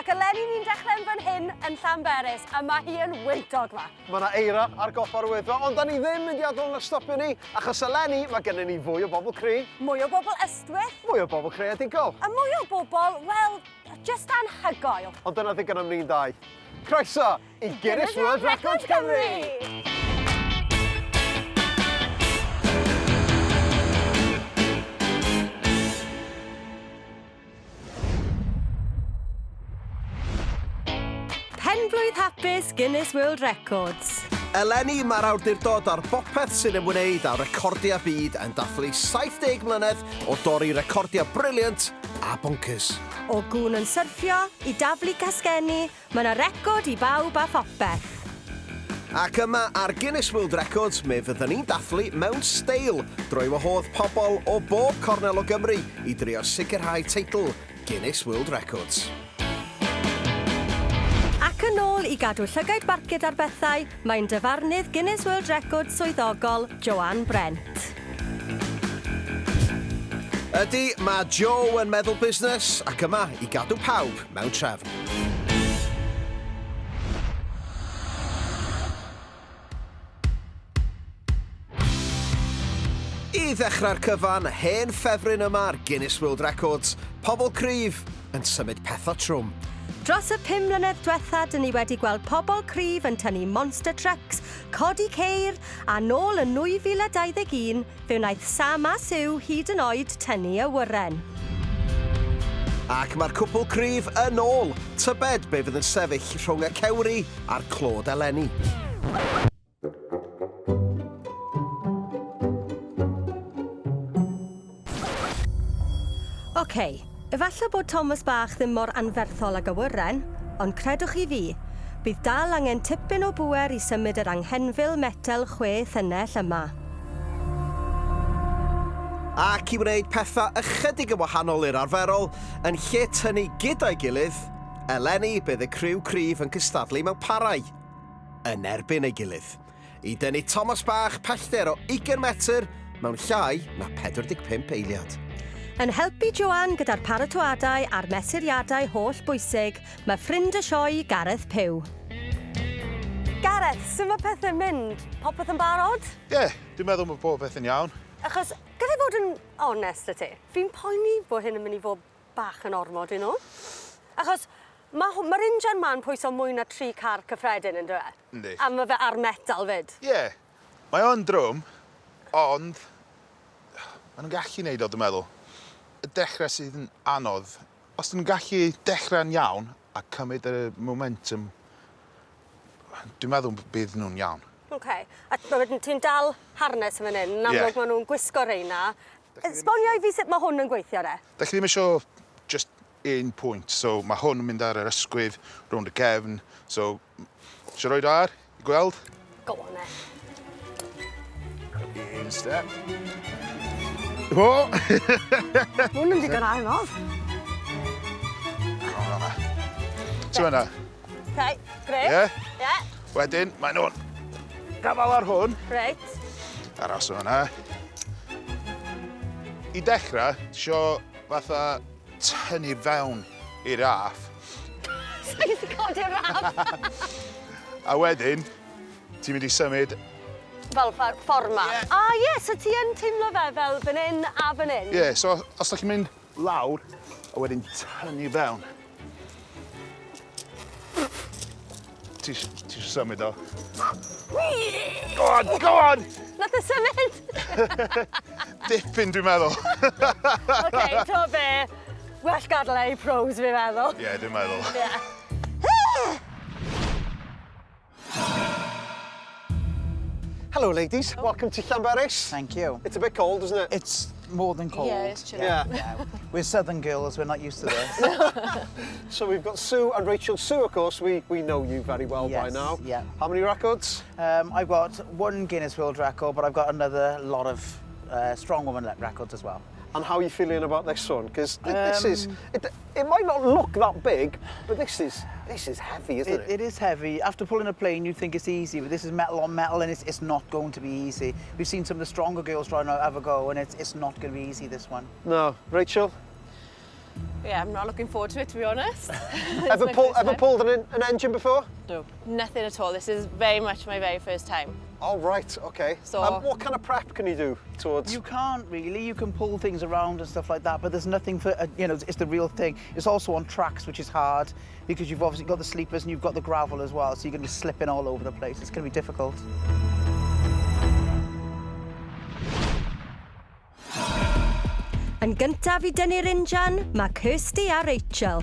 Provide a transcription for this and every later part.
Ac eleni ni'n dechrau yn fan hyn yn Llanberis, a mae hi yn wyntog ma. Mae yna eira ar gopa'r Wyddfa, ond da ni ddim mynd i adael yna stopio ni, achos eleni mae gennym ni fwy o bobl cry. Mwy o bobl ystwyth. Mwy o bobl creadigol. A mwy o bobl, wel, jyst anhygoel. Ond dyna ddigon am ni'n dau. Croeso i Guinness World Records Cymru! Penblwydd hapus Guinness World Records. Eleni mae'r awdurdod ar bopeth sy'n ymwneud â recordiau byd yn dathlu 70 mlynedd o dorri recordiau brilliant a bonkers. O gŵn yn syrffio i daflu casgenni, Mae 'na record i bawb a phopeth. Ac yma ar Guinness World Records mi fyddwn ni'n dathlu mewn steil drwy wahodd pobl o bob cornel o Gymru i drio sicrhau teitl Guinness World Records. Ac yn ôl i gadw llygaid barcud ar bethau, mae'n dyfarnydd Guinness World Records swyddogol, Joanne Brent. Ydy, mae Jo yn meddwl busnes ac yma i gadw pawb mewn trefn. I ddechrau'r cyfan, hen ffefryn yma ar Guinness World Records, pobl cryf yn symud pethau trwm. Dros y pum mlynedd dwetha, dyn ni wedi gweld pobl cryf yn tynnu monster trucks, codi ceir, a nôl yn 2021, Fe wnaeth Sam a Sue hyd yn oed tynnu awyren. Ac mae'r cwpl cryf yn ôl! Tybed be fydd yn sefyll rhwng y cewri a'r clod eleni? Ok, efallai bod Thomas bach ddim mor anferthol ag awyren, ond credwch chi fi, bydd dal angen tipyn o bŵer i symud yr anghenfil metel chwe thynnell yma. Ac i wneud pethau ychydig yn wahanol i'r arferol, yn lle tynnu gyda'i gilydd, eleni bydd y criw cryf yn cystadlu mewn parau, yn erbyn ei gilydd, i dynnu Thomas bach pellter o ugain metr mewn llai na 45 eiliad. Yn helpu Joanne gyda'r paratoadau a'r mesuriadau holl bwysig, mae ffrind y sioe, Gareth Pugh. Gareth, sut mae pethau'n mynd? Popeth yn barod? Ie, yeah, dwi'n meddwl bod pob peth yn iawn. Achos, gallai fod yn onest 'da ti, fi'n poeni bod hyn yn mynd i fod bach yn ormod i nhw. Achos mae mae'r injan 'ma'n pwyso mwy na tri car cyffredin yn dyw e? Yndi. A mae fe ar metal 'fyd. Ie. Yeah. Mae o'n drwm, ond maen nhw'n gallu neud o, dwi'n meddwl. Y dechrau sydd yn anodd. Os dyn nhw'n gallu dechrau'n iawn a cymryd y momentum, dwi'n meddwl bydd nhw'n iawn. Ok. A wedyn ti'n dal harness yn fan hyn, yn amlwg Ie. maen nhw'n gwisgo reina. Esbonio i fi sut mae hwn yn gweithio de. Dach chi ddim isio just un pwynt, so mae hwn yn mynd ar yr ysgwydd, rownd y cefn, so isio roid o ar i gweld? Go on then. Un step. O! Hwn yn ddigon anodd. Ti'n fan'na? Ok, grêt. Ie? Ie. Wedyn, mae nhw'n gafael ar hwn. Reit. Aros o fan'na. I dechrau, tisio fatha tynnu fewn i'r raff. Sa i'n gallu codi'r raff! A wedyn, ti'n mynd i symud... Fel ffordd 'ma? Ie. Ah ie, so ti yn teimlo fe fel fan hyn a fan hyn? Ie, so os dach chi'n mynd lawr a wedyn tynnu fewn. Ti ti isio symud o? Go on, go on! Nath e symud! Dipyn dwi'n meddwl. Oce, t'mo' be'? Well gadel e i pros fi'n meddwl. Ie, dwi'n meddwl. Ie. Hello ladies, welcome to Llanberis. Thank you. It's a bit cold, isn't it? It's more than cold. Yeah, it's chilly. Yeah. yeah. We're southern girls, we're not used to this. So we've got Sue and Rachel. Sue, of course, we, we know you very well by Yes, now. yeah. How many records? I've got one Guinness World Record, but I've got another lot of strong woman records as well. And how are you feeling about this one? Because this is, it might not look that big, but this is, this is heavy, isn't it? It is heavy. After pulling a plane, you'd think it's easy, but this is metal on metal, and it's not going to be easy. We've seen some of the stronger girls trying to have a go, and it's not going to be easy, this one. No. Rachel? Yeah, I'm not looking forward to it, to be honest. Ever, pull, ever pulled an, an engine before? No. Nothing at all. This is very much my very first time. Oh, right, okay. So- What kind of prep can you do towards... You can't really. You can pull things around and stuff like that, but there's nothing for, you know, it's the real thing. It's also on tracks, which is hard because you've obviously got the sleepers and you've got the gravel as well, so you're going to be slipping all over the place. It's going to be difficult. Yn gyntaf i dynnu'r injan, mae Kirsty a Rachel.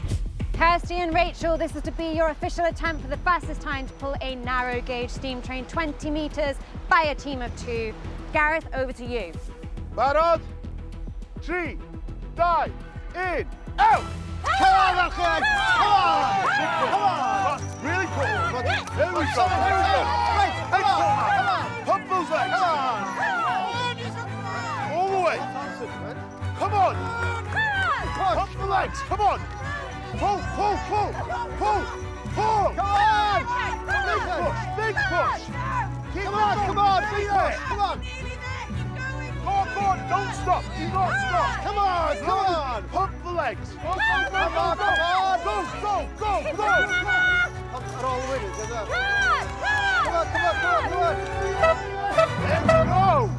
Kirsty and Rachel, this is to be your official attempt for the fastest time to pull a narrow gauge steam train 20 metres by a team of two. Gareth, over to you. Barod? 3, 2, 1, out! Come on, merched! Come on! Come on! Really quick. Here we go, here we go. Right, come on! Come on! Pump those legs. Come on! All the way. Come on. Pump the legs. Come on. Pull, pull, pull. Pull, pull. Come on! Big push, big push. Keep Come on, going. come on, big Nearly push, there. come on! Go on, go on. Don't stop. Do not stop. Come on, come on! Pump the legs. Go, go, go, Come go, on, go. come on. Go, go, go, go. Ar ôl y wynydd, yna. Come on, come on, come on, come on! There we go.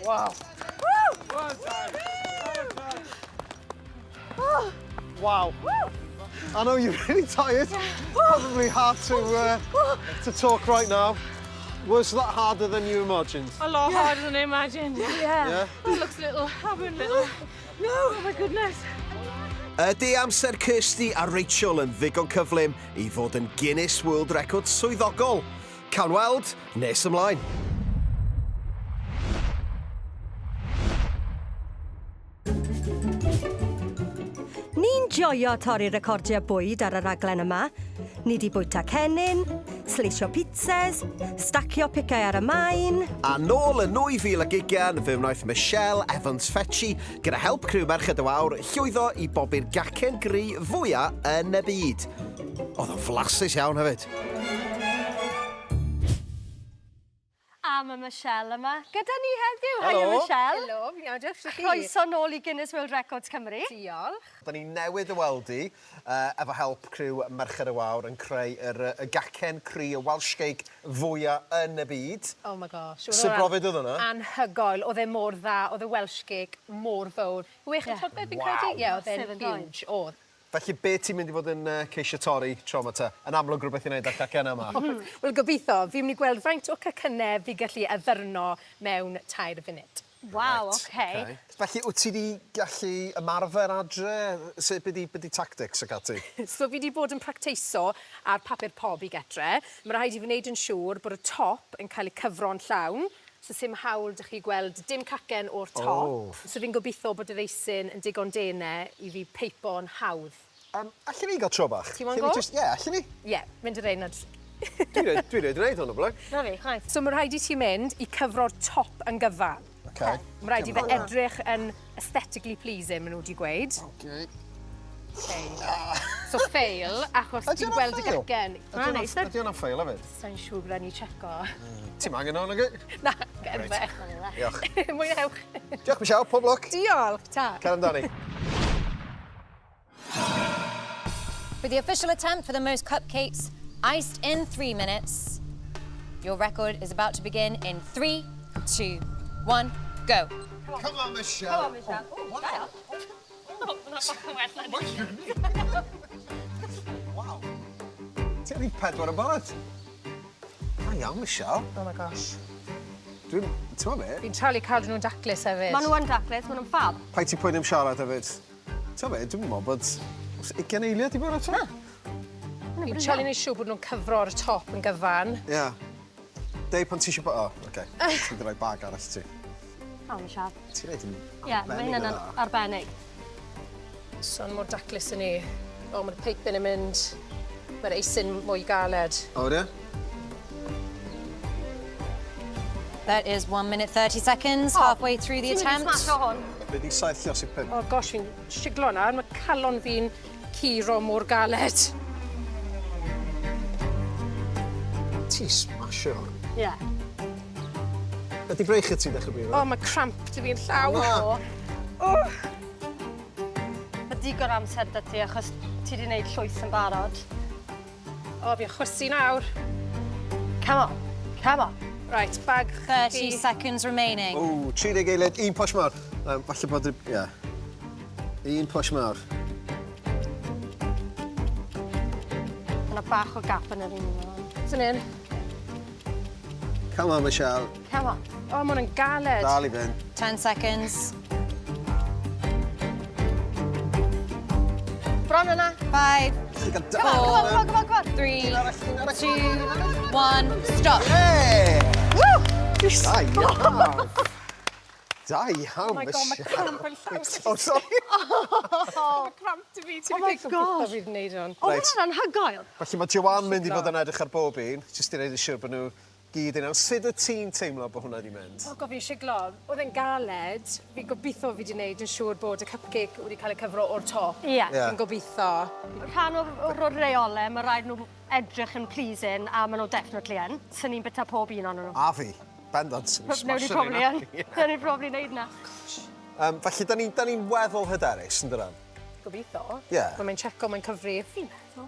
Wow. Wow. I know you're really tired. Probably hard to to talk right now. Was that harder than you imagined? A lot harder than I imagined. Yeah. Yeah. It looks a little, having a little. No, oh my goodness. Ydy amser Kirsty a Rachel yn ddigon cyflym i fod yn Guinness World Record swyddogol? Cawn weld nes ymlaen. Ni'n joio torri recordiau bwyd ar y raglen yma. Ni 'di bwyta cennin, sleisio pizzas, stacio picau ar y maen. A nôl yn 2020, fe wnaeth Michelle Evans Fetchy, gyda help criw Merched y Wawr, llwyddo i bobi'r gacen gri fwyaf yn y byd. Oedd o'n flasus iawn hefyd. A mae Michelle yma gyda ni heddiw. Helo. Hiya Michelle. Helo, fi'n iawn, diolch i chi. Croeso nôl i Guinness World Records Cymru. Diolch. Da ni newydd y weld i, efo help criw Merched y Wawr yn creu yr, y gacen cri, y Welsh cake fwyaf yn y byd. Oh my gosh. Sut brofiad oedd hwnna? Anhygoel. Oedd e mor dda, oedd y Welsh cake mor fawr. Chwech yeah. troedfedd fi'n credu? Ie, oedd e'n Massive yn doedd? huge. Oedd. Felly, be ti'n mynd i fod yn ceisio torri tro 'ma te? Yn amlwg rhywbeth i wneud â'r cacen yma. Wel, gobeithio, fi'n mynd i gweld faint o cacynau fi gallu addurno mewn 3 funud. Waw, oce. Felly, wyt ti wedi gallu ymarfer adre? Sut, be di, be di tactics ac ati? So fi wedi bod yn practeiso ar papur pobi getre. Mae rhaid i fi wneud yn siŵr bod y top yn cael ei cyfro'n llawn. So sim hawl dych chi gweld dim cacen o'r top. Oh. So fi'n gobeithio bod yr eisin yn digon denau i fi peipo'n hawdd. Allen ni gael tro bach? Ti moyn Allen ni go? jyst- Ie, allen ni. Ie, yeah, mynd i'r ein a... Dwi rioed dwi rioed 'di wneud hwn o blaen. Na fi, chwaith. So mae rhaid i ti mynd i cyfro'r top yn gyfan. Okay. Mae rhaid i fe edrych yn aesthetically pleasing, maen nhw wedi gweud. Okay. So fail, achos Ydy ti'n hwnna'n gweld y fail? gacen. Na, neis. Ydy hwnna'n fail hefyd? Sa'n siŵr bydd ni checo. Ti'n angen o'n ag? Na, gerdd fe. Diolch. Mwynhewch. Diolch, Michelle. Pob lwc. Diolch, ta. Cer amdani. For the official attempt for the most cupcakes iced in 3 minutes, your record is about to begin in three, two, one, go. Come on, Michelle. Come on, Michelle. Oh, wow. Wow. Ti'n rhif pedwar yn barod. Da iawn, Michelle. Oh my gosh. Dwi'n... Ti'n meddwl be? Fi'n trialu cadw nhw'n daclus hefyd. Maen nhw yn daclus, maen nhw'n fab. Paid ti'n poeni am siarad hefyd. Ti'n meddwl be? Dwi'n meddwl bod... Oes 20 eiliad i bod eto? Fi'n trialu neud siŵr bod nhw'n cyfro ar y top yn gyfan. Ie. Deu pan ti eisiau bod... O, oce. Ti'n rhoi bag arall i ti. O, Michelle. Ti'n neud yn Ie, mae arbennig o hynna'n dda. arbennig. So mor daclus yn ni. O, mae'r peipyn yn mynd... Mae'r eisin mwy galed. O, ie? That is 1 minute 30 seconds, halfway through the Ti'n mynd i attempt. smasho hwn. Be di saith lluosi pump? O, gosh, fi'n siglo nawr. Mae calon fi'n curo mor galed. Ti'n smasho hwn. Ie. Ydy breichau ti'n dechrau brifo? O, mae cramp 'da fi'n llaw. Na. O. Mae digon o amser 'da ti achos ti 'di neud llwyth yn barod. O, fi'n chwysu nawr. Come on, come on. Right, bag 30 seconds remaining. O, 30 eiliad, un push mawr. Um, falle bod... Ie. Yeah. Un push mawr. Mae yna bach o gap yn yr un yma. Sy'n un. Come on, Michelle. Come on. O, oh, mae hwn yn galed. Dal i fynd. 10 seconds. Bron yna. 5, Come on, come on, come on, come on, come on. 3, 2, 1, stop. Hey! Woo! Da iawn. Da iawn, Oh my God, mae Michelle. cramp yn llaw. Oh, sorry. Mae cramp 'da fi. Ti'n Oh my gwybod gosh. fi wedi gwneud hwn. O, Reit. hwnna'n anhygoel. Felly mae Joanne mynd i fod yn edrych ar bob un, jyst i wneud yn siŵr bod nhw gyd yn iawn. Sut y ti'n teimlo bod hwnna wedi mynd? O, gof, fi'n siglo. Oedd e'n galed. Fi'n gobeithio fi wedi gwneud yn siŵr bod y cupcake wedi cael ei cyfro o'r top. Ie. Ie. Fi'n gobeithio. Rhan o'r, o'r reolau, mae rhaid nhw edrych yn pleasing, a maen nhw definitely yn. Swn ni'n byta pob un ohonyn nhw. A fi, bendant. Newn ni probably yn. Newn ni probably neud na. Um, felly, da ni'n ni weddol hyderus, yn dydyn? Gobeithio. Ie. Wel, Mae'n checo, mae'n cyfri. Fi'n meddwl.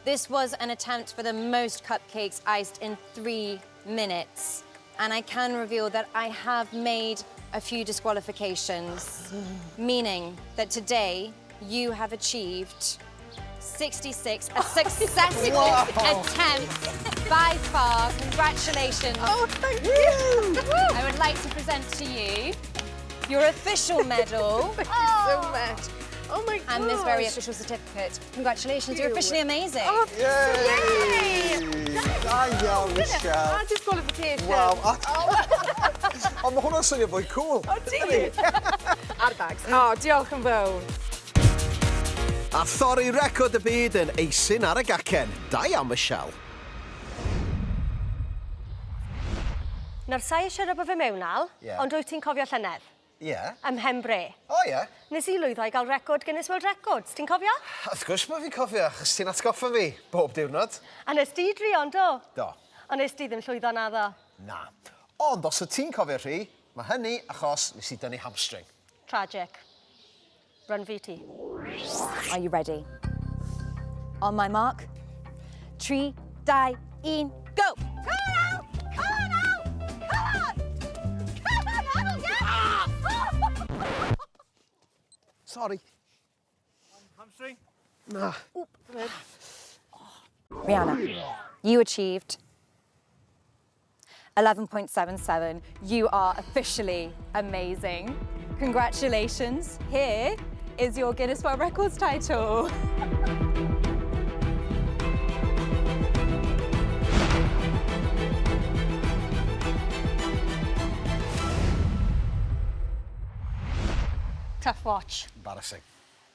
This was an attempt for the most cupcakes iced in 3 minutes. And I can reveal that I have made a few disqualifications, meaning that today you have achieved 66, a successful attempt by far. Congratulations. Oh, thank you. I would like to present to you your official medal Thank you so much. Oh my gosh. and this very official certificate. Congratulations, you're you. officially amazing. Oh, Yay! Da iawn, Michelle. A disqualification. Waw. Ond mae hwnna'n swnio fwy cool. O, di? Ar bags. O, diolch yn fawr. A thorri record y byd yn eisin ar y gacen. Da iawn, Michelle. Nawr, sa i eisiau rhywbeth fe mewn al, Ie. ond wyt ti'n cofio llynedd? Ie. Yeah. Ym Mhenbre. O, ie. Yeah. Nes i lwyddo i gael record Guinness World Records, ti'n cofio? Wrth gwrs mae fi'n cofio, achos ti'n atgoffa fi bob diwrnod. A nes di drio, do? Do. Ond nes di ddim llwyddo naddo. Na. Ond os wyt ti'n cofio rhi, mae hynny achos nes i dynnu hamstring. Tragic. Run VT. Are you ready? On my mark. 3, 2, 1, go! Come on, Al! Come on, Al! Come on! Come on, Al! Yeah! Sorry. Hamstring? Na. Rihanna, you achieved 11.77. You are officially amazing. Congratulations. Here is your Guinness World Records title. Tough watch. Embarrassing.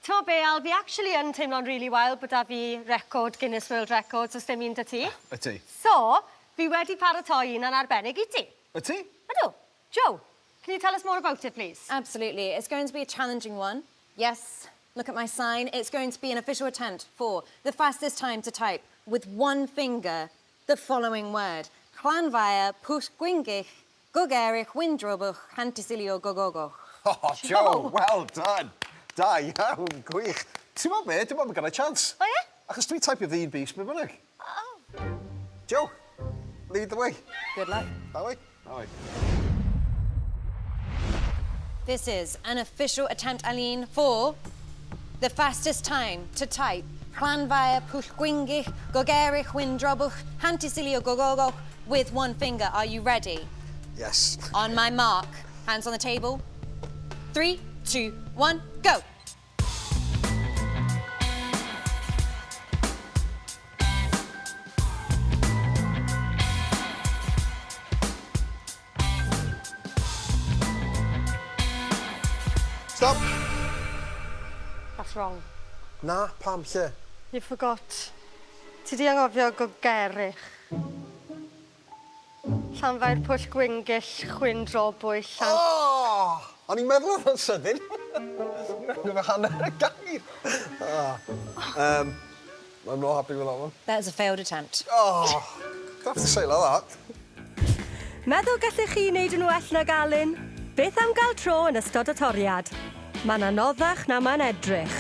Ti'n be, Al, fi actually yn teimlo'n really wild bod 'da fi record Guinness World Records os dim un 'da ti. Ydy. So, fi wedi paratoi un yn arbennig i ti. Ydy? Ydw. Joe, can you tell us more about it, please? Absolutely. It's going to be a challenging one. Yes, look at my sign. It's going to be an official attempt for the fastest time to type with one finger the following word. Llanfair pwll gwingill gogerich wyndrobwch hantisilio gogogoch. Oh, Joe, well done. Da iawn, gwych. Ti'n meddwl be? Dwi'n meddwl bod gen i chance. O, ie? Achos dwi'n taipio ddyn bys be bynnag. Oh. Joe, lead the way. Good luck. That way? That way. This is an official attempt, Aline, for the fastest time to type Llanfair pwll gwingill gogerich wyndrobwch hantisilio gogogoch with one finger. Are you ready? Yes. On my mark. Hands on the table. 3, 2, 1, go. Stop. That's wrong. Na, pam lle? You forgot. Ti di anghofio gogerich. Llanfair pwll gwyngyll, chwyn drobwyll, llan... Oh! O'n i'n meddwl oedd o'n sydyn. Dwi'n hanner y gair. Oh. I'm not happy with that one. That is a failed attempt. Oh, don't have to say like that. Meddwl gallech chi wneud yn well nag Alun? Beth am gael tro yn ystod y toriad? Mae'n anoddach na mae'n edrych.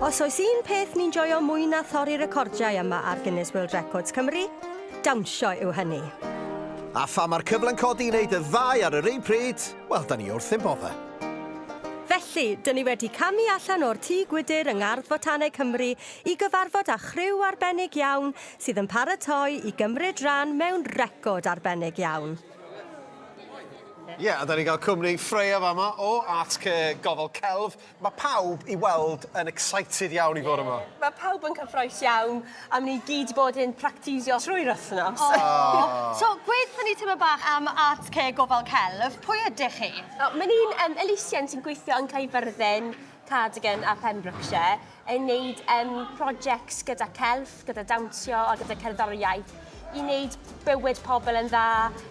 Os oes un peth ni'n joio mwy na thorri recordiau yma ar Guinness World Records Cymru, dawnsio yw hynny. A phan mae'r cyfle'n codi i wneud y ddau ar yr un pryd, wel, da ni wrth ein boddau. Felly, dyn ni wedi camu allan o'r tŷ gwydr yng Ngardd Fotaneg Cymru i gyfarfod â chriw arbennig iawn sydd yn paratoi i gymryd rhan mewn record arbennig iawn. Ie, a da ni'n cael cwmni Freya fama o Art Care Gofal Celf. Mae pawb i weld yn excited iawn i fod yma. Mae pawb yn cyffroes iawn a ni gyd 'di bod yn practisio trwy'r wythnos. Oh. So, gweud ni tyma bach am Art Care Gofal Celf. Pwy ydych chi? O, Mae'n un elusen sy'n gweithio yn Caerfyrddin, Cardigan a Pembrokeshire yn neud projects gyda celf, gyda dawnsio a gyda cerddoriaeth i wneud bywyd pobl yn dda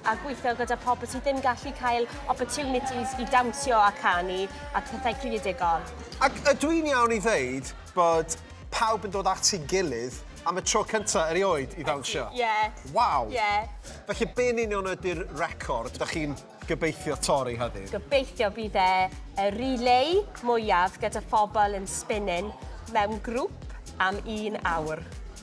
a gweithio gyda pobl sydd ddim gallu cael opportunities i dawnsio a canu a pethau creadigol. Ac ydw i'n iawn i ddeud bod pawb yn dod at ei gilydd am y tro cyntaf erioed i ddawnsio? Ie. Waw! Ie. Felly, be yn union ydy'r record da chi'n gobeithio torri heddiw? Gobeithio bydd e y relay mwyaf gyda phobl yn spinning mewn grŵp am un awr.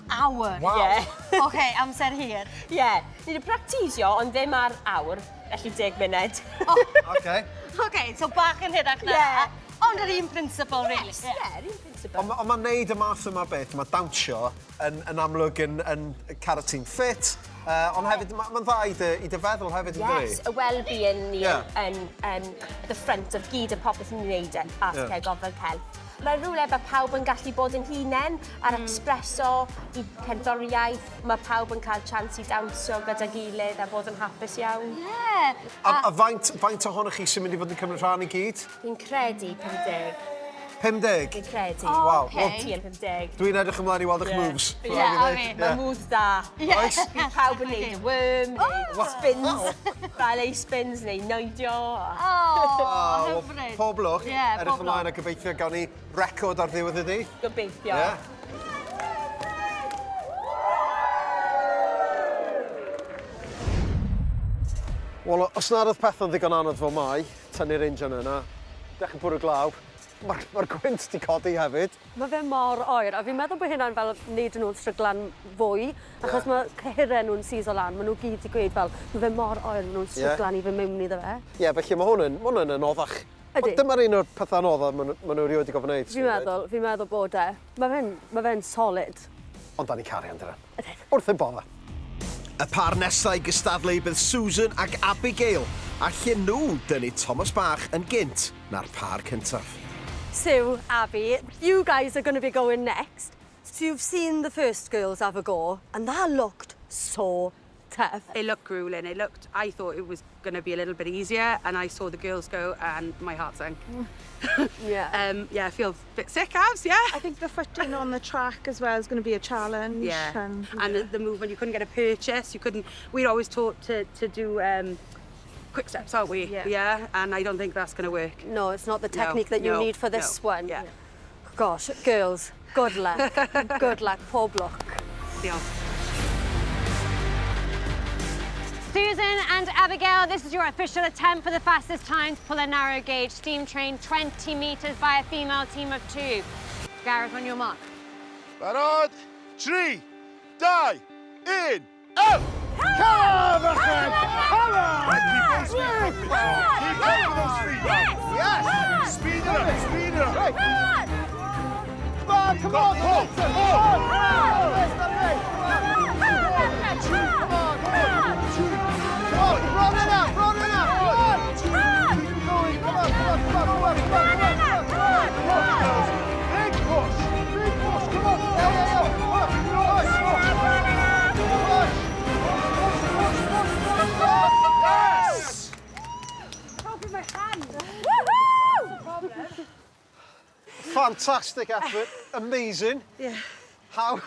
Awr? Waw! Ie. Oce, amser hir. Ie. Ni wedi practisio, ond ddim ar awr, felly 10 munud. Oce. Oce, so bach yn hirach na. Ie. Ond yr un principle, really. Yes, ie, yr un principle. Ond ma' neud y math yma o beth, mae dawnsio yn, yn amlwg yn, yn cadw ti'n ffit, ond hefyd mae'n ma dda i dy, i dy feddwl hefyd, yn dydi? Yes, y well-being ni Yeah. yn, yn, at the front of gyd y popeth ni'n neud yn Art Ie. Care Gofal Celf. Mae rhywle mae pawb yn gallu bod yn hunain a'r expreso i cerddoriaeth. Mae pawb yn cael chance i dawnsio gyda gilydd a bod yn hapus iawn. Ie. A faint, faint ohonoch chi sy'n mynd i fod yn cymryd rhan i gyd? Fi'n credu 50. 50? Fi'n credu. O, Waw. ocê. Wel, Ti yn 50. Dwi'n edrych ymlaen i weld eich moves. Ie, Rhaid i a ddeud. fi. Mae Ie. moves da. Ie. Oes? Bydd pawb yn neud y worm, neu spins, ballet spins, neu neidio. O, Oh, wel, hyfryd. Pob lwc. Ie, Edrych pob ymlaen lwc. a gobeithio gawn ni record ar ddiwedd y dydd. Gobeithio. Ie. Wel, os nad oedd pethau'n ddigon anodd fel mai, tynnu'r injan yna, dechrau bwrw glaw, mae'r ma gwynt di codi hefyd. Mae fe mor oer, a fi'n meddwl bod hynna'n fel neud nhw'n stryglan fwy, achos yeah. mae cyhyrau nhw'n seaso lan, maen nhw gyd i gweud fel, mae fe mor oer, maen nhw'n stryglan yeah. i fy mewn iddo fe. Ie, yeah, felly mae hwn yn, ma hwn yn anoddach. Ydi. Ond dyma'r un o'r pethau anoddaf maen nhw- maen nhw erioed wedi gofyn wneud. Fi'n meddwl, fi'n meddwl bod e. Mae fe'n ma fe solid. Ond da ni caru amdano. Wrth ein bodda. Y par nesaf i gystadlu bydd Susan ac Abigail, a lle nhw dynnu Thomas Bach yn gynt na'r par cyntaf. Sue, Abby, you guys are going to be going next. So you've seen the first girls have a go, and that looked so tough. It looked grueling. It looked, I thought it was going to be a little bit easier, and I saw the girls go, and my heart sank. Yeah. Yeah, I feel a bit sick, Abs, yeah. I think the footing on the track as well is going to be a challenge. Yeah. And, And the movement, you couldn't get a purchase. You couldn't, we're always taught to do quick steps, aren't we? Yeah. Yeah, and I don't think that's going to work. No, it's not the No, technique that you no, need for this no, one. yeah. Gosh, girls, good luck. Good luck, pob lwc. Diolch. Susan and Abigail, this is your official attempt for the fastest time to pull a narrow gauge steam train 20 metres by a female team of two. Gareth, on your mark. Barod! 3, 2, 1, up! Come on, Come on! Keep those feet up. Keep up with those feet. Yes! Speed it up, speed it up. Come on, come on, Pull, come pull. on! Come on, come on! Come on, run it out, run it out! Come on! Keep it going. Come on, come on, come on, come on, come on, come on! Push, girls. Big push. Big push. Come on. Yeah, yeah, yeah. Push, push, push! Push, push, push, push, push. Yes! Fantastic effort, amazing. Yeah. How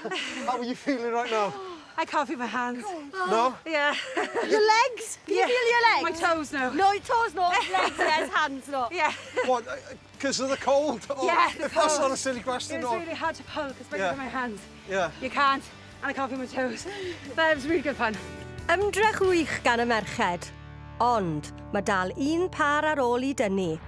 are you feeling right now? I can't feel my hands. No? Yeah. Your legs? Can you feel your legs? My toes now. No, toes no, legs yes, hands no. Yeah. What, because of the cold? Or Yeah, the If that's cold. not a silly question, It was or... really hard to pull because Yeah. with my hands. Yeah. You can't, and I can't feel my toes. But it was really good fun. Ymdrech wych gan y merched. Ond mae dal un par ar ôl i dynnu.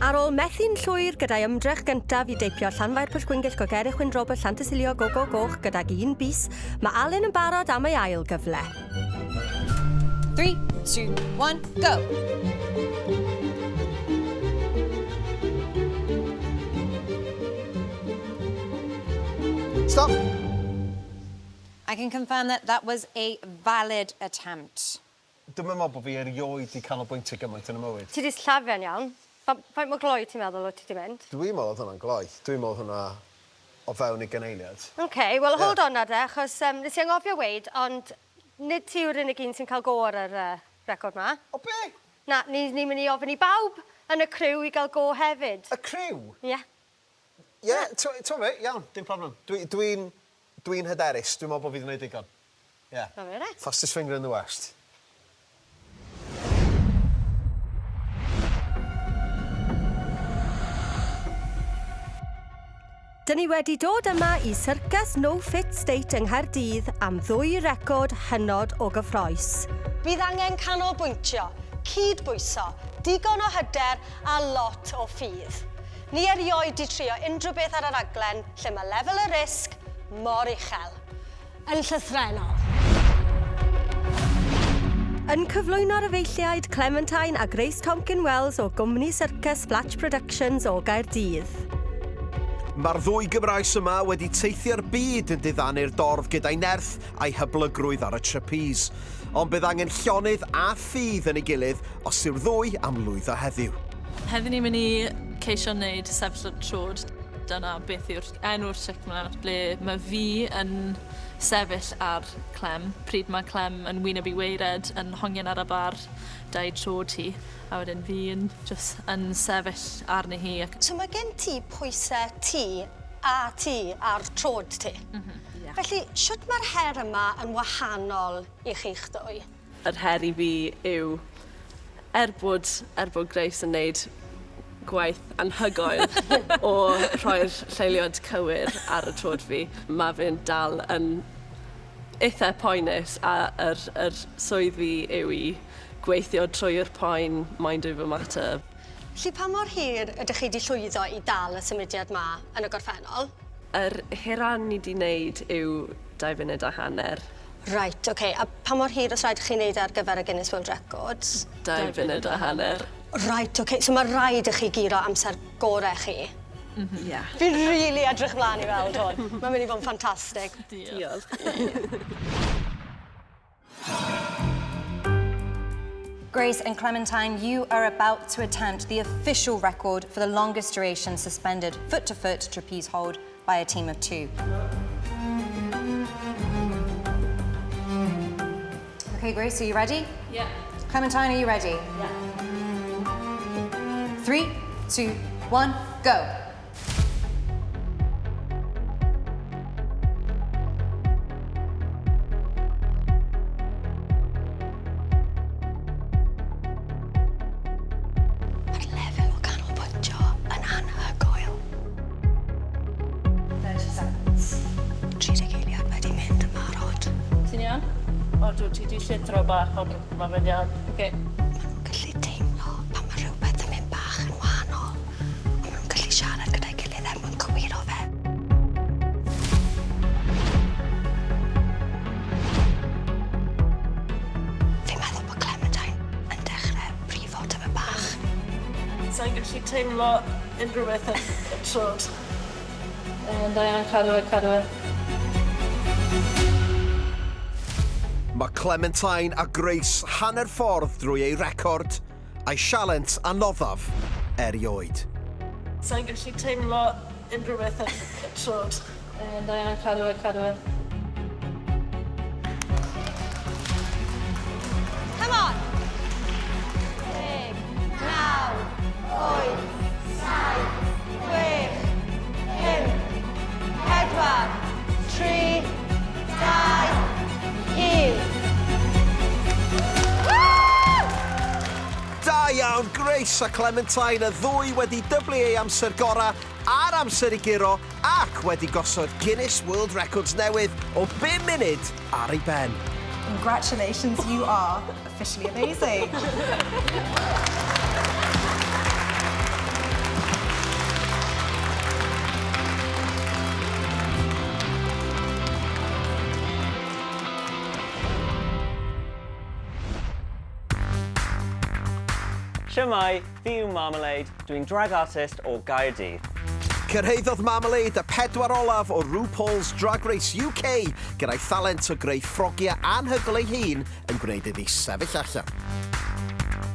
Ar ôl methu'n llwyr gyda'i ymdrech gyntaf i deipio Llanfair Pwllgwyngyll Gogerich Wyn Robert Llantysilio Go Go Goch gydag un bys, mae Alun yn barod am ei ail gyfle. 3, 2, 1, go! Stop! I can confirm that that was a valid attempt. Dwi'm yn meddwl bod fi erioed 'di canolbwyntio gymaint yn 'y mywyd. Ti 'di sillafu'n iawn. Faint mor gloi ti'n meddwl wyt ti 'di mynd? Dwi'n meddwl oedd hwnna'n gloi. Dwi'n meddwl hwnna o fewn ugain eiliad. OK, well, hold on nawr de, achos nes i anghofio weud, ond nid ti yw'r unig un sy'n cael go ar yr record 'ma. O be? Na, ni'n ni mynd i ofyn i bawb yn y criw i gael go hefyd. Y criw? Ie. Yeah. Ie, yeah, ti'n fe, iawn, dim problem. Dwi'n dwi, dwi hyderus, dwi'n meddwl bod fi wedi gwneud digon. Ie. Yeah. Na fe, re. Fastest finger in the West. Dyn ni wedi dod yma i Syrcas No Fit State yng Nghaerdydd am ddwy record hynod o gyffrous. Bydd angen canolbwyntio, cydbwyso, digon o hyder a lot o ffydd. Ni erioed 'di trio unrhyw beth ar y raglen lle mae lefel y risg mor uchel. Yn llythrennol. Yn cyflwyno'r efeilliaid Clementine a Grace Tomkin-Wells o gwmni Circus Splatch Productions o Gaerdydd. Mae'r ddwy Gymraes yma wedi teithio'r byd yn diddanu'r dorf gyda'i nerth a'i hyblygrwydd ar y trapeze. Ond bydd angen llonydd a ffydd yn ei gilydd os yw'r ddwy am lwyddo heddiw. Heddi ni'n mynd i ceisio wneud sefyll ar troed. Dyna beth yw'r enw'r tric yma, ble mae fi yn sefyll ar Clem, pryd mae Clem yn wyneb i waered yn hongian ar y bar 'da'i troed hi, a wedyn fi yn jyst yn sefyll arni hi. So mae gen ti pwysau ti a ti ar troed ti. Yeah. Felly, shwt mae'r her yma yn wahanol i chi'ch dwy? Yr her i fi yw, er bod Grace yn neud gwaith anhygoel o rhoi'r lleoliad cywir ar y troed fi, mae fe'n dal yn eitha poenus a yr swydd fi yw i gweithio trwy'r poen, mind over matter. Felly, pa mor hir ydych chi wedi llwyddo i dal y symudiad ma yn y gorffennol? Yr hira ni wedi wneud yw 2 funud a hanner. Right, oce. Okay. A pa mor hir os rhaid i chi wneud ar gyfer y Guinness World Records? 2 funud a hanner. Right, oce. Okay. So mae rhaid i chi guro amser gorau chi. Yeah. Fi'n really really edrych mlaen i weld hwn. Mae'n mynd i fod yn ffantastig. Diolch. Grace and Clementine, you are about to attempt the official record for the longest duration suspended foot-to-foot trapeze hold by a team of two. Okay, Grace, are you ready? Yeah. Clementine, are you ready? Yeah. 3, 2, 1, go. Mae'r lefel o canolbwyntio yn anhygoel. 30 seconds. 30 eiliad wedi mynd yn barod. Ti'n iawn? O, dwi ti di llithro bach, ond mae fe'n iawn. Okay. Maen nhw'n gallu teimlo pan mae rhywbeth yn mynd bach yn wahanol. A maen nhw'n gallu siarad gyda'i gilydd er mwyn cywiro fe. Fi'n meddwl bod Clementine yn dechrau brifo tyma bach. Sa'n gallu teimlo unrhyw beth yn y troed. Da iawn, cadw e, cadw e. Mae Clementine a Grace hanner ffordd drwy ei record a'i sialens anoddaf erioed. Sa'n gallu teimlo unrhyw beth yn y troed. Da iawn, cadw e, cadw e. Come on! 10, 9, 8, 7, 6, 5, 4, 3, 2, 1. Da iawn, Grace a Clementine, y ddwy wedi dyblu ei amser gorau a'r amser i guro ac wedi gosod Guinness World Records newydd o 5 munud ar ei ben. Congratulations, you are officially amazing. Shwmae, fi yw Marmalade, dwi'n drag artist o Gaerdydd. Cyrhaeddodd Marmalade y pedwar olaf o RuPaul's Drag Race UK gyda'i thalent o greu ffrogiau anhygoel ei hun yn gwneud iddi sefyll allan.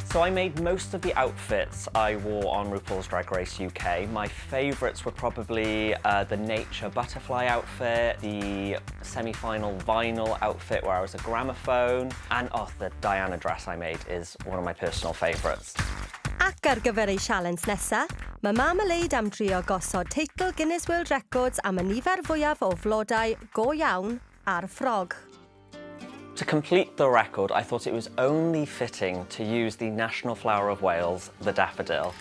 So I made most of the outfits I wore on RuPaul's Drag Race UK. My favourites were probably uh, the nature butterfly outfit, the semi-final vinyl outfit where I was a gramophone, and oh, the Diana dress I made is one of my personal favourites. Ac ar gyfer ei sialens nesa, mae Marmalade am drio gosod teitl Guinness World Records am y nifer fwyaf o flodau go iawn ar ffrog. To complete the record, I thought it was only fitting to use the national flower of Wales, the daffodil.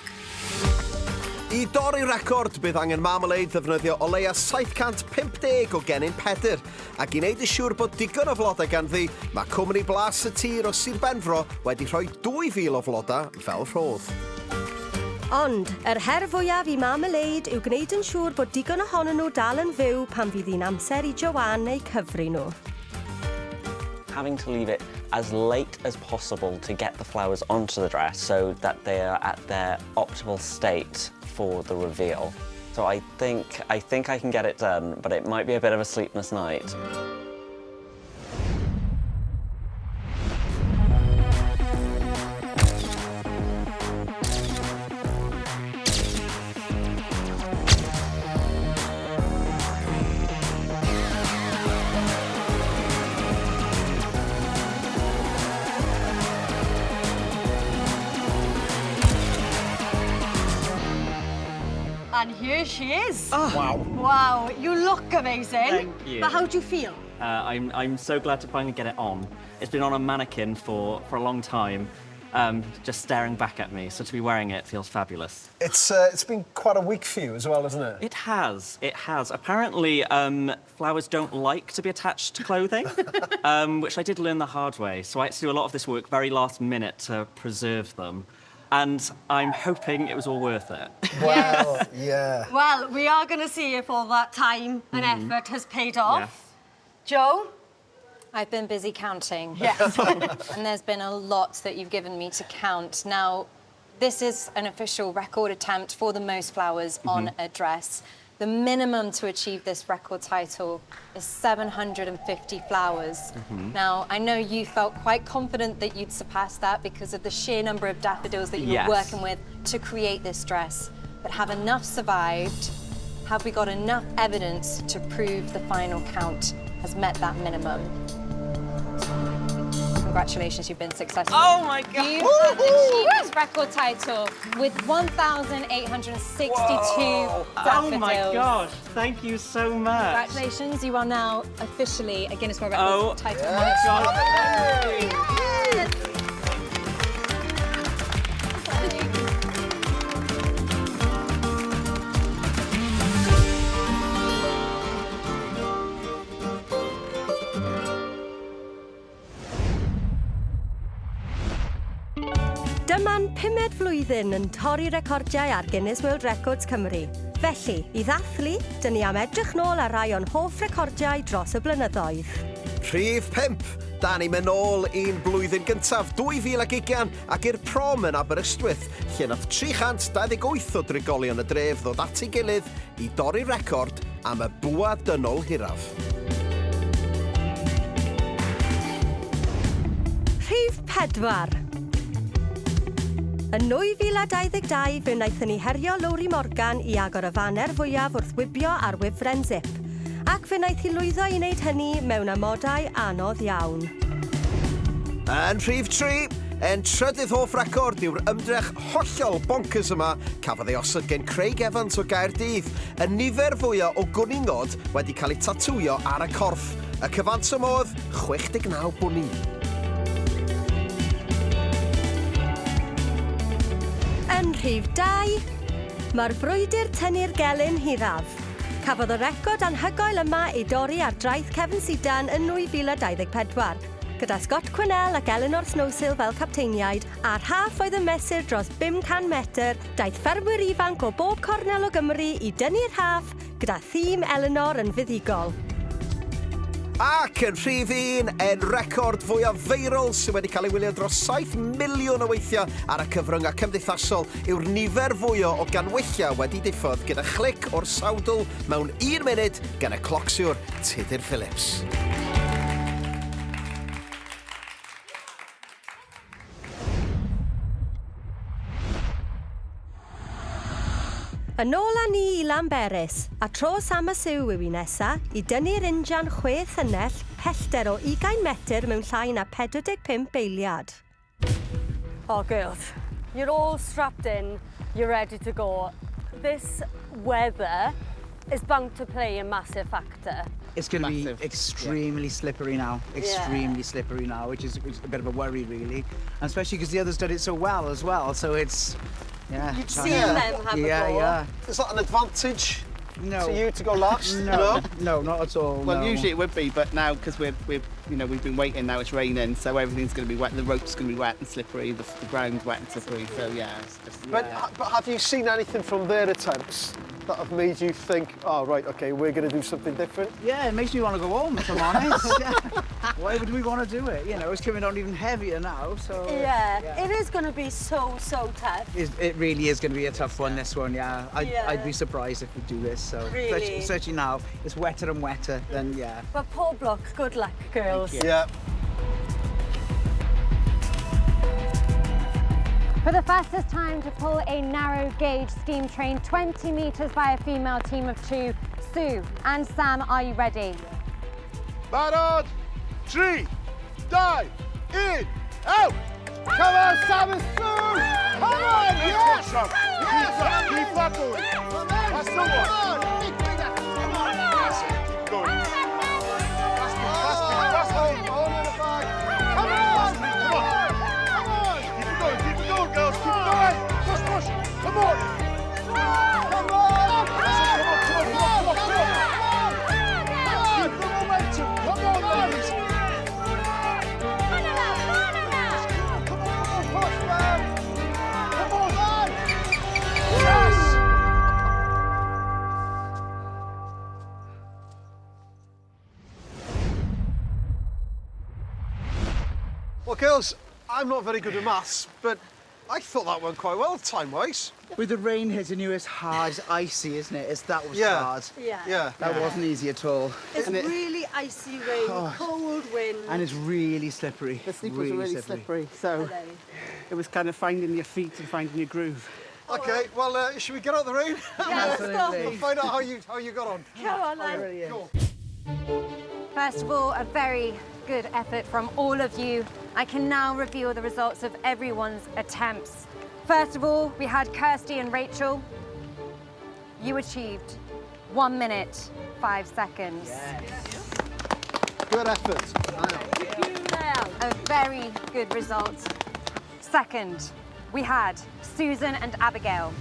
I dorri record, bydd angen Marmalade ddefnyddio o leia 750 o gennin Pedr, ac i wneud yn siŵr bod digon o flodau ganddi, mae cwmni Blas y Tir o Sir Benfro wedi rhoi 2,000 o flodau fel rhodd. Ond, yr her fwyaf i Marmalade yw gwneud yn siŵr bod digon ohonyn nhw dal yn fyw pan fydd hi'n amser i Joanne eu cyfri nhw. Having to leave it as late as possible to get the flowers onto the dress so that they are at their optimal state for the reveal. So I think, I think I can get it done, but it might be a bit of a sleepless night. And here she is. Oh. Wow. Wow, you look amazing. Thank you. But how do you feel? Uh, I'm, I'm so glad to finally get it on. It's been on a mannequin for, for a long time, um, just staring back at me, so to be wearing it feels fabulous. It's, uh, it's been quite a week for you as well, hasn't it? It has, it has. Apparently, um, flowers don't like to be attached to clothing, um, which I did learn the hard way. So I had to do a lot of this work very last minute to preserve them. And I'm hoping it was all worth it. Well, yeah. Well, we are going to see if all that time and mm -hmm. effort has paid off. Yes. Joe? I've been busy counting. Yes. and there's been a lot that you've given me to count. Now, this is an official record attempt for the most flowers mm -hmm. on mm-hmm. a dress. The minimum to achieve this record title is 750 flowers. Mm -hmm. Now, I know you felt quite confident that you'd surpass that because of the sheer number of daffodils that you yes. were working with to create this dress. But have enough survived? Have we got enough evidence to prove the final count has met that minimum? Congratulations, you've been successful. Oh my God! You have achieved this record title with 1,862 daffodils. Oh my gosh, thank you so much. Congratulations, you are now officially a Guinness World Records oh, title yes. holder. My God. Yes. Dyma'n pumed flwyddyn yn torri recordiau ar Guinness World Records Cymru. Felly, i ddathlu, dyn ni am edrych nôl ar rai o'n hoff recordiau dros y blynyddoedd. Rhif 5. Da ni'n mynd nôl i'n blwyddyn gyntaf 2020 ac i'r prom yn Aberystwyth, lle nath 328 o drigolion y dref ddod at ei gilydd i dorri record am y bwa dynol hiraf. Rhif 4. Yn 2022 fe wnaethon ni herio Lowri Morgan i agor y faner fwyaf wrth wibio ar wifren zip, ac fe wnaeth hi lwyddo i wneud hynny mewn amodau anodd iawn. Yn rhif 3, ein trydydd hoff record yw'r ymdrech hollol bonkers yma cafodd ei osod gen Craig Evans o Gaerdydd, y nifer fwyaf o gwningod wedi cael eu tatŵio ar y corff. Y cyfanswm oedd 69 bwni. Yn rhif 2, mae'r frwydr tynnu'r gelyn hiraf. Cafodd y record anhygoel yma ei dorri ar draeth Cefn Sidan yn 2024, gyda Scott Quinnell ac Elinor Snowsill fel capteiniaid, a rhaff oedd yn mesur dros 500 metr, daeth ffermwyr ifanc o bob cornel o Gymru i dynnu'r rhaff gyda thîm Elinor yn fuddugol. Ac yn rhif un, ein record fwyaf feirol sydd wedi cael ei wylio dros 7 miliwn o weithiau ar y cyfryngau cymdeithasol yw'r nifer fwyaf o ganwyllau wedi diffodd gyda chlic o'r sawdl mewn un munud gan y clocsiwr Tudur Phillips. Yn ôl â ni i Lanberis, a tro Sam a Sue yw i nesa, i dynnu'r injan chwe thynnell, pellter o ugain metr mewn llai na 45 eiliad. Oh girls, you're all strapped in, you're ready to go. This weather is bound to play a massive factor. It's going to be extremely slippery now, extremely slippery now, which is, which is a bit of a worry, really. And especially because the others did it so well as well, so it's, yeah. You've seen them have a go. Yeah. Is that an advantage No. to you to go last? No, no, not at all. Well, no. usually it would be, but now because we're, we're, you know, we've been waiting. Now it's raining, so everything's going to be wet. The rope's going to be wet and slippery. The, the ground's wet and slippery. So yeah, it's just. But, but have you seen anything from their attempts that have made you think, oh, right, OK, we're going to do something different? Yeah, it makes me want to go home, if I'm honest. Yeah. Why would we want to do it? You know, it's coming on even heavier now, so... Yeah, it is going to be so, so tough. It, it really is going to be a tough one, this one, yeah. I'd, I'd be surprised if we do this, so... Really? Especially, especially now, it's wetter and wetter, then yeah. But pob lwc, good luck, girls. Thank you. Yeah. For the fastest time to pull a narrow gauge steam train 20 metres by a female team of two, Sue and Sam, are you ready? Barod! 3, 2, 1, out! Come on, Sam and Sue! Come on, yes! Yes! Keep that going. That's the one. Come on. That's it, keep going. That's good, that's good, that's good. All in the bag. Come on! Come on! Come on! Keep it going, keep it going, girls, keep it going! Push, push! Come on! Come on! That's it, come on, come on, come on, come on! Come on! Keep the momentum! Come on, ladies! Come on, come on, push, man! Come on, man! Yes! Well, girls, I'm not very good at maths, but I thought that went quite well, time-wise. With the rain hitting you, it's hard, it's icy, isn't it? It's, that was Yeah. hard. Yeah. Yeah. That wasn't easy at all. It's And it- really icy rain, Oh. cold wind. And it's really slippery. The sleepers were really slippery, so it was kind of finding your feet and finding your groove. OK, well, should we get out the rain? Yeah, let's go. And find out how you got on. Come on, then. Cool. First of all, a very good effort from all of you. I can now reveal the results of everyone's attempts. First of all, we had Kirsty and Rachel. You achieved 1 minute, 5 seconds. Good effort. A very good result. Second, we had Susan and Abigail.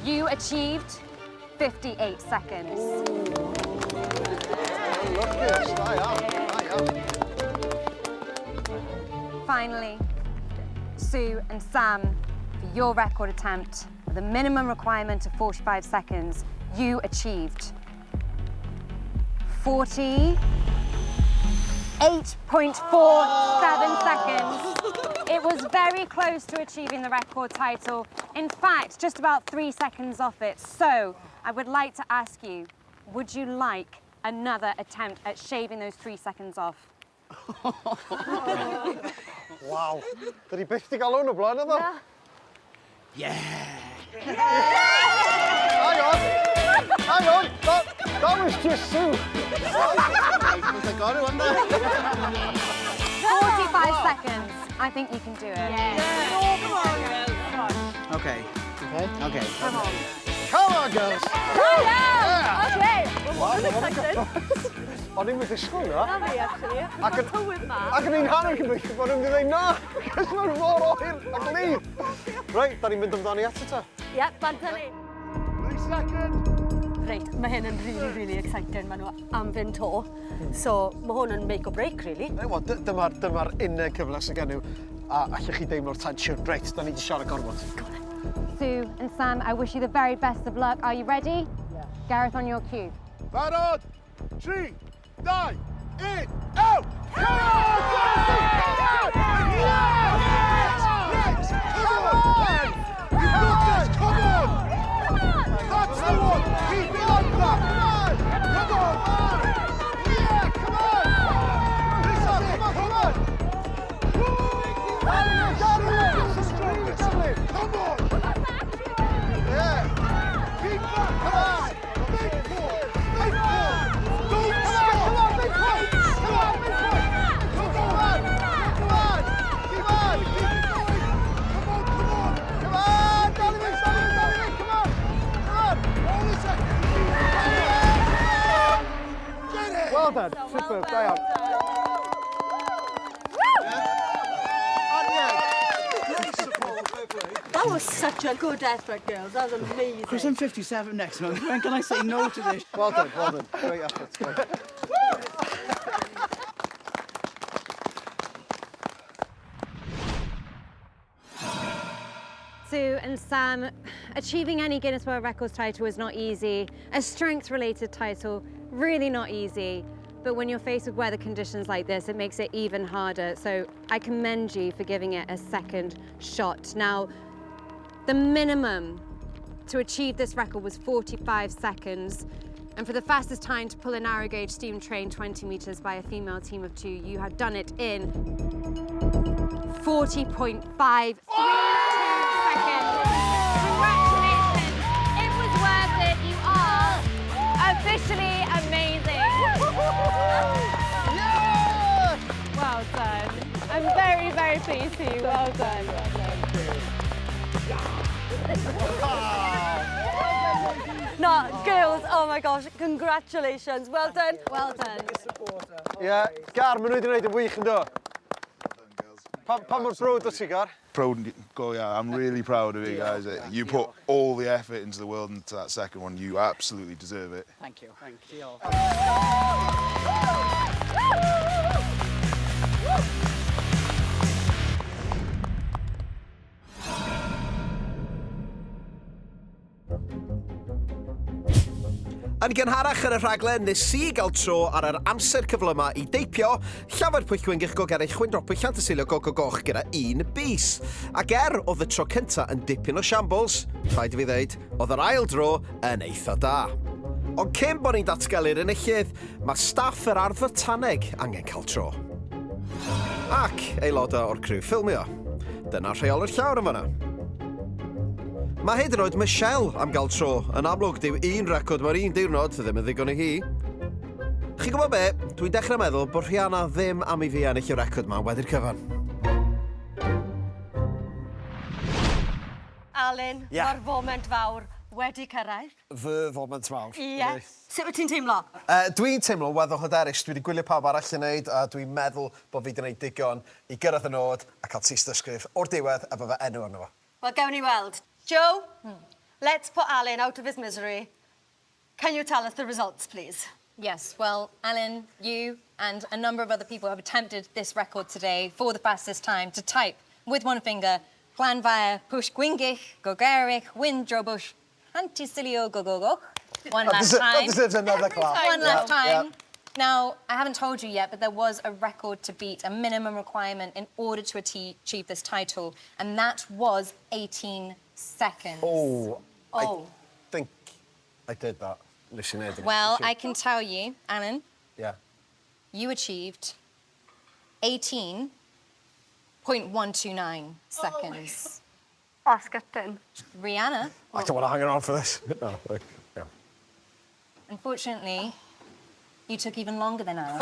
You achieved 58 seconds. Luckiest, I am, I am. Finally, Sue and Sam, for your record attempt, with a minimum requirement of 45 seconds, you achieved 48.47 seconds. It was very close to achieving the record title. In fact, just about 3 seconds off it. So I would like to ask you, would you like another attempt at shaving those 3 seconds off? Waw. Dyn ni byth 'di gael hwn o blaen, naddo? Yeah! Hang on! Hang on! That was just Sue. I got it, wasn't I? 45 seconds. I think you can do it. Okay. Okay. Okay. Come on. Come on, girls! Yeah. Okay. Well, I'm excited. O'n i'n mynd disgwyl na. Na fi, actually. Ac Mae'r tywydd ma. Ac o'n i'n hanner gobeithio bod nhw'n mynd i ddweud na, cos mae'n mor oer a gwlyb. Reit, da ni'n mynd amdani eto ta. Yep, bant â ni. 3 second. Reit, mae hyn yn really, really exciting. Maen nhw am fynd to. So, mae hwn yn make or break, really. Reit, wel, dyma'r dyma unig cyfle sydd gen nhw. A allwch chi deimlo'r tensiwn. Reit, da ni wedi siarad gormod. Sue and Sam, I wish you the very best of luck. Are you ready? Yeah. Gareth, on your cue. Barod! 3, 2, 1, Un, out! Come on! Yes! Yes! Come on! You've got this! Come on! That's the one! Keep it like that! Come on! Yeah, come on! This is it! Come on! Come on! Yeah! Keep that pace! Big pull! Big pull! Don't stop! Come on, big pull! Come on, big pull! Come on! Come on! Keep on! Keep it going! Come on, come on! Come on! Dal i fynd, dal i fynd, dal i fynd! Come on! Come on! All the seconds! Get it! Well done. Superb. Da iawn. And yeah, great support, fair play. That was such a good effort, girls. That was amazing. Chris, I'm 57 next month. When can I say no to this? Well done, well done. Great effort. Great. Sue and Sam, achieving any Guinness World Records title is not easy. A strength-related title, really not easy. But when you're faced with weather conditions like this, it makes it even harder. So I commend you for giving it a second shot. Now, the minimum to achieve this record was 45 seconds. And for the fastest time to pull a narrow gauge steam train 20 meters by a female team of two, you have done it in 40.532 seconds. Congratulations. It was worth it. You are officially amazing. Yeah! Well done. I'm very, very pleased for you. Well done. Well done. No, girls, oh my gosh, congratulations. Well done. Well done. Yeah, Gar, maen nhw wedi gwneud yn wych yn do. Pa, pa mor browd o ti, Gar? Proud, go yeah, I'm really proud of you guys. You put all the effort into the world into that second one. You absolutely deserve it. Thank you. Thank you. Yn gynharach yn y rhaglen, nes i gael tro ar yr amser cyflyma i deipio Llafar Pwll Gwyngyll Gogerich Chwyndropwy Llantysilio Go Go Goch gyda un bys. Ac er oedd y tro cynta yn dipyn o shambles, rhaid i fi ddeud, oedd yr ail dro yn eitha da. Ond cyn bod ni'n datgelu'r enillydd, mae staff yr Ardd Fotaneg angen cael tro. Ac aelodau o'r criw ffilmio. Dyna rheol yr llawr yn fanna. Mae hyd yn oed Michelle am gael tro. Yn amlwg, dyw un record mae'r un diwrnod ddim yn ddigon i hi. Chi'n gwybod be? Dwi'n dechrau meddwl bod Rhianna ddim am i fi ennill y record ma wedi'r cyfan. Alun, Ie. mae'r foment fawr wedi cyrraedd. Fy foment mawr. Ie. Sut wyt ti'n teimlo? Dwi'n teimlo weddol hyderus. Dwi wedi gwylio pawb arall yn neud a dwi'n meddwl bod fi wedi gwneud digon i gyrraedd y nod a cael tystysgrif o'r diwedd efo fy enw arno fo. Wel, gewn ni weld. Joe, let's put Alun out of his misery. Can you tell us the results, please? Yes, well, Alun, you and a number of other people have attempted this record today for the fastest time to type with one finger Llanfair, Pwll Gwyngyll, Gogerich, Wyndrobwll, Llantysilio, Gogogoch. One That last that time. deserves another clap. One last Yeah, time. yeah. Now, I haven't told you yet, but there was a record to beat, a minimum requirement in order to achieve this title, and that was 18 seconds. Oh, I Oh. think I did that. Nes i wneud hynny. Well, Nes i- I can tell you, Alun, Yeah. you achieved 18.129 seconds. Oh, gutting. Rihanna, I don't want to hang around for this. No, like, yeah. unfortunately, you took even longer than Alun.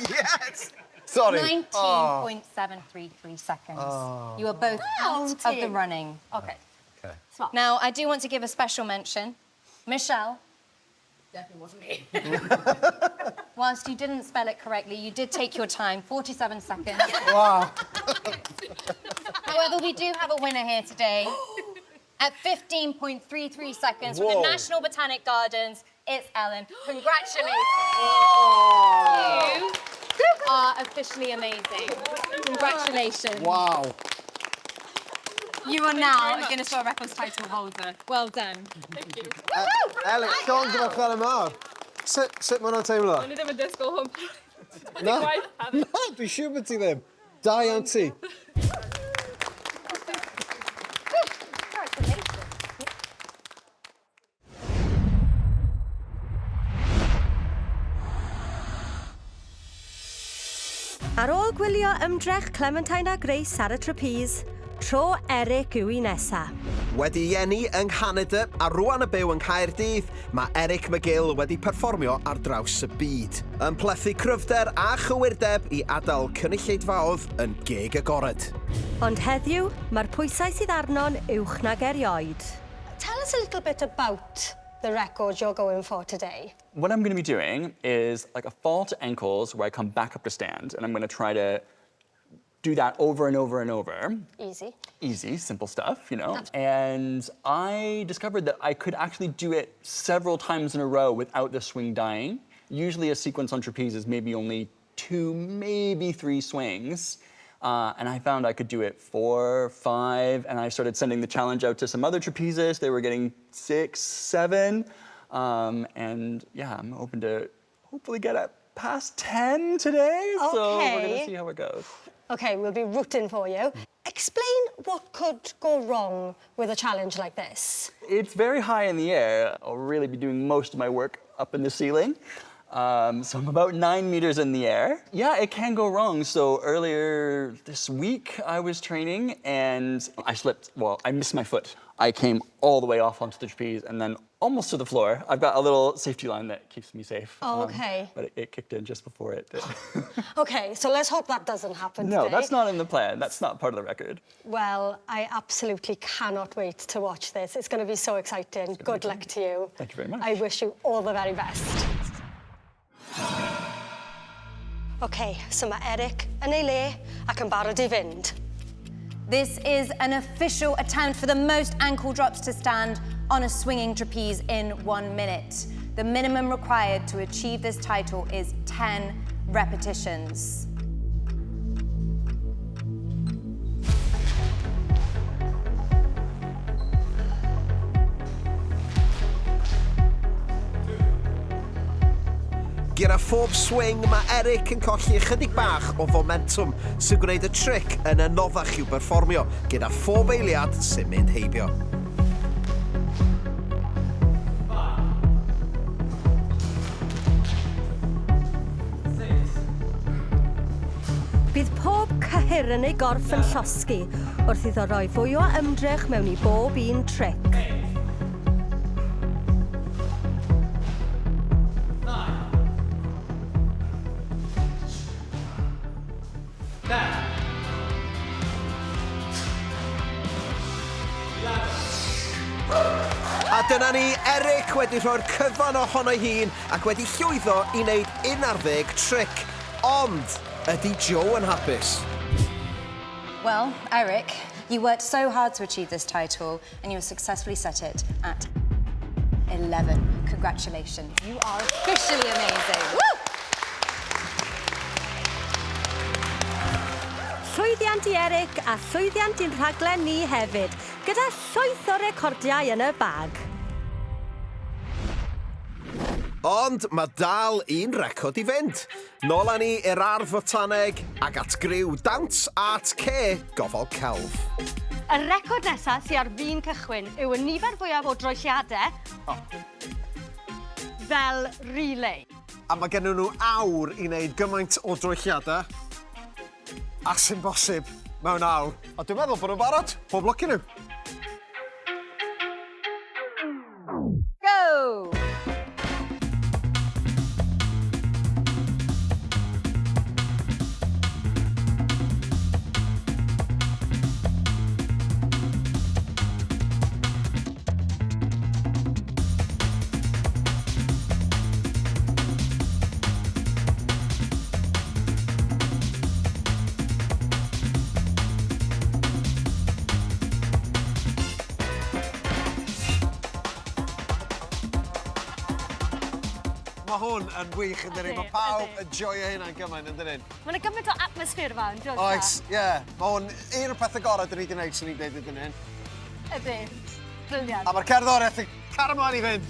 Yes! Sorry. 19.733 seconds. Oh. You are both out of the team. running. Okay. Okay. Smart. Now, I do want to give a special mention. Michelle, Definitely wasn't me. whilst you didn't spell it correctly, you did take your time, 47 seconds. Wow. However, we do have a winner here today. At 15.33 seconds from the Whoa. National Botanic Gardens, it's Ellen. Congratulations. You are officially amazing. Congratulations. Wow. You are now a Guinness World Records title holder. Well done. Thank you. Elin, llongyfarchiadau mawr. Sut, sut mae hwnna'n teimlo? O'n i ddim yn disgwyl hwn. Na. Na, dwi'n siŵr bod ti ddim. Da iawn ti. Ar ôl gwylio ymdrech Clementine a Grace ar y trapeze, tro Eric yw un nesa. Wedi ei eni yng Nghanada a rwan yn byw yng Nghaerdydd, mae Eric McGill wedi perfformio ar draws y byd. Yn plethu cryfder a chywirdeb i adael cynulleidfaoedd yn geg agored. Ond heddiw, mae'r pwysau sydd arno'n uwch nag erioed. Tell us a little bit about the record you're going for today. What I'm going to be doing is like a fall to ankles where I come back up to stand, and I'm going to try to do that over and over and over. Easy. Easy, simple stuff, you know. And I discovered that I could actually do it several times in a row without the swing dying. Usually a sequence on trapeze is maybe only 2, maybe 3 swings. And I found I could do it 4, 5, and I started sending the challenge out to some other trapezists. They were getting 6, 7. And yeah, I'm hoping to hopefully get up past 10 today. So we're going to see how it goes. Okay, we'll be rooting for you. Explain what could go wrong with a challenge like this. It's very high in the air. I'll really be doing most of my work up in the ceiling. So I'm about 9 meters in the air. Yeah, it can go wrong. So earlier this week, I was training and I slipped. Well, I missed my foot. I came all the way off onto the trapeze and then almost to the floor. I've got a little safety line that keeps me safe. Oh, okay. But it kicked in just before it did. Okay, so let's hope that doesn't happen No, today. that's not in the plan. That's not part of the record. Well, I absolutely cannot wait to watch this. It's going to be so exciting. Good luck to you. Thank you very much. I wish you all the very best. Okay, so mae Eric yn ei le ac yn barod i fynd. This is an official attempt for the most ankle drops to stand on a swinging trapeze in 1 minute. The minimum required to achieve this title is 10 repetitions. Gyda phob swing, mae Eric yn colli ychydig bach o fomentwm sy'n gwneud y tric yn anoddach i'w berfformio gyda phob eiliad sy'n mynd heibio. Bydd pob cyhyr yn ei gorff yn llosgi wrth iddo roi fwy o ymdrech mewn i bob un tric. A dyna ni, Eric wedi rhoi'r cyfan ohono'i hun ac wedi llwyddo i wneud 11 tric. Ond, ydy Joe yn hapus? Well, Eric, you worked so hard to achieve this title and you have successfully set it at 11. Congratulations. You are officially amazing. Woo! Llwyddiant i Eric a llwyddiant i'n rhaglen ni hefyd, gyda llwyth o recordiau yn y bag. Ond mae dal un record i fynd. Nôl â ni i'r ardd fotaneg ac at griw Dawns Art Care Gofal Celf. Y record nesaf sydd ar fin cychwyn yw y nifer fwyaf o droelliadau fel relay. A mae gen nhw awr i wneud gymaint o droelliadau a sy'n bosib mewn awr. A dwi'n meddwl bod nhw'n barod. Pob lwc i nhw. Go! Mae hwn yn wych yn dydyn. Mae pawb yn joio hynna'n gymaint yn dydyn. Mae'n gymaint o atmosffer fa, yn dod. Oes, ie. Yeah. Mae hwn un o'r pethau gorau dyn ni wedi gwneud, swn i'n dweud ydyn hyn. Ydy. Brilliant. A mae'r cerddoriaeth yn cario ymlaen i fynd.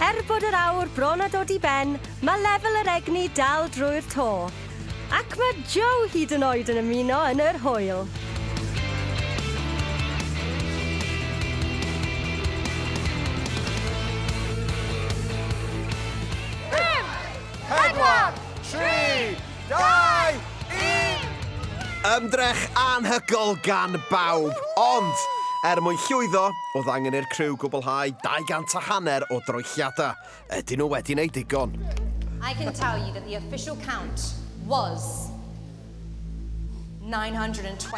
Er bod yr awr bron â dod i ben, mae lefel yr egni dal drwy'r to. Ac mae Joe hyd yn oed yn ymuno yn yr hwyl. Pedwar, tri, dau, un! Ymdrech anhygoel gan bawb, ond er mwyn llwyddo, oedd angen i'r criw gwblhau 200 a hanner o droelliadau. Ydyn nhw wedi wneud digon? I can tell you that the official count was 920.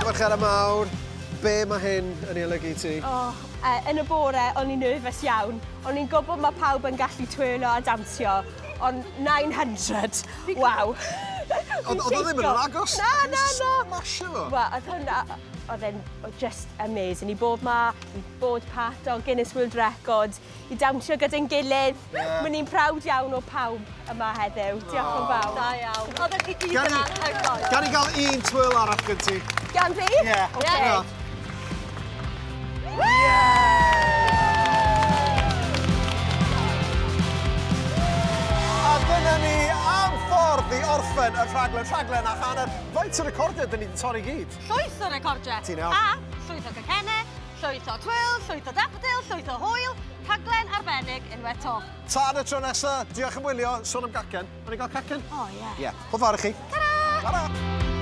Mercher mawr, be mae hyn yn ei olygu i ti? Oh, yn y bore, o'n i'n nervous iawn. O'n i'n gwybod mae pawb yn gallu twirlo a dawnsio, ond 900, waw. Oedd o ddim yn agos? Na, na, na. Smasho fo. Wel, oedd hwnna, oedd e'n just amazing i bod ma, i bod part o Guinness World Records, i dawnsio gyda'n gilydd. Yeah. Mae'n ni'n proud iawn o pawb yma heddiw. Diolch yn fawr. Da iawn. Oeddech chi gyd yn anhygoel. Gan i gael un twirl arall gen ti? Gan fi? Ie. Yeah. Okay. A dyna ni am ffordd i orffen y rhaglen, rhaglen a hanner. Faint o recordiau dyn ni wedi torri gyd? Llwyth o recordiau. Ti'n iawn. A llwyth o gacennau, llwyth o twirl, llwyth o daffodil, llwyth o hwyl, rhaglen arbennig unwaith 'to. Tan y tro nesa, diolch am wylio, sôn am gacen. O'n i'n gael cacen? O, ie. Ie. Hwyl fawr i chi. Ta-ra! Ta-ra!